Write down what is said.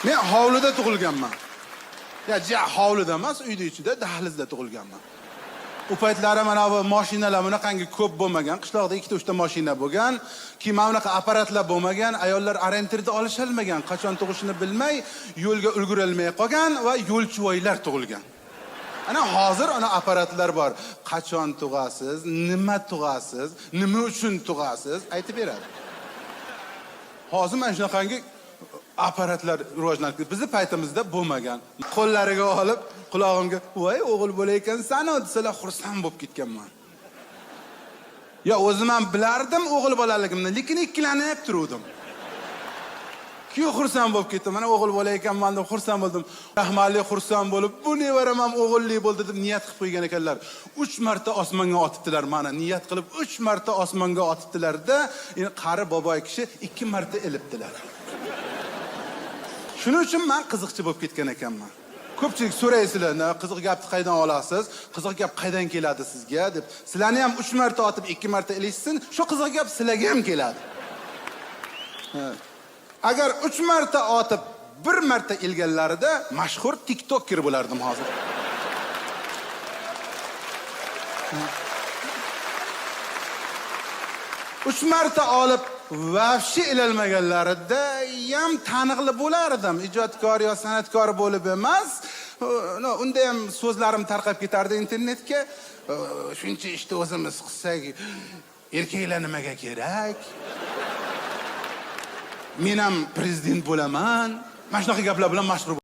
Men hovlida tug'ilganman. Ya ja hovlida emas, uyni ichida, dahlizda tug'ilganman. U paytlari mana bu mashinalar bunaqangi ko'p bo'lmagan. Qishloqda ikkita, uchta mashina bo'lgan. Keyin mana bunaqa apparatlar bo'lmagan, ayollar orientirda olisholmagan, qachon tug'ishini bilmay, yo'lga ulgurolmay qolgan va yo'lchivoylar tug'ilgan. Ana hozir ana apparatlar bor. Qachon tug'asiz, nima tug'asiz, nima uchun tug'asiz aytib beradi. Hozir mana shunaqangi apparatlar rivojlanib ketdi. Bizni paytimizda bo'lmagan. Qo'llariga olib, qulog'imga, "Voy, o'g'il bola ekansan" desalar, xursand bo'lib ketganman. Ya o'zim ham bilardim o'g'il bolaligimni, lekin ikkilanib turuvdim. Keyin xursand bo'lib ketdim. Mana o'g'il bola ekanman deb xursand bo'ldim. Rahmatli xursand bo'lib, bu nevaram ham o'g'illi bo'ldi deb niyat qilib qo'ygan ekanlar. 3 marta osmonga otibdilar mana, niyat qilib 3 marta osmonga otibdilar-da, endi qari boboy kishi 2 marta ilibdilar. Shuning uchun men qiziqchi bo'lib ketgan ekanman. Ko'pchilik so'raysizlar, qiziq gapni qaydan olasiz? Qiziq gap qaydan keladi sizga deb. Sizlarni ham 3 marta otib, 2 marta ilishsin, shu qiziq gap sizlarga ham keladi. Agar 3 marta otib, 1 marta ilganlarida mashhur TikToker bo'lardim hozir. Uch marta olib vafshi ilolmaganlarida ham taniqli bo'lardim. Ijodkor yo san'atkor bo'lib emas, no, unda ham so'zlarim tarqab ketardi internetga. Shuncha ishni o'zimiz qilsak, erkaklar nimaga kerak? Men ham prezident bo'laman. Mana shunaqa gaplar bilan mashhur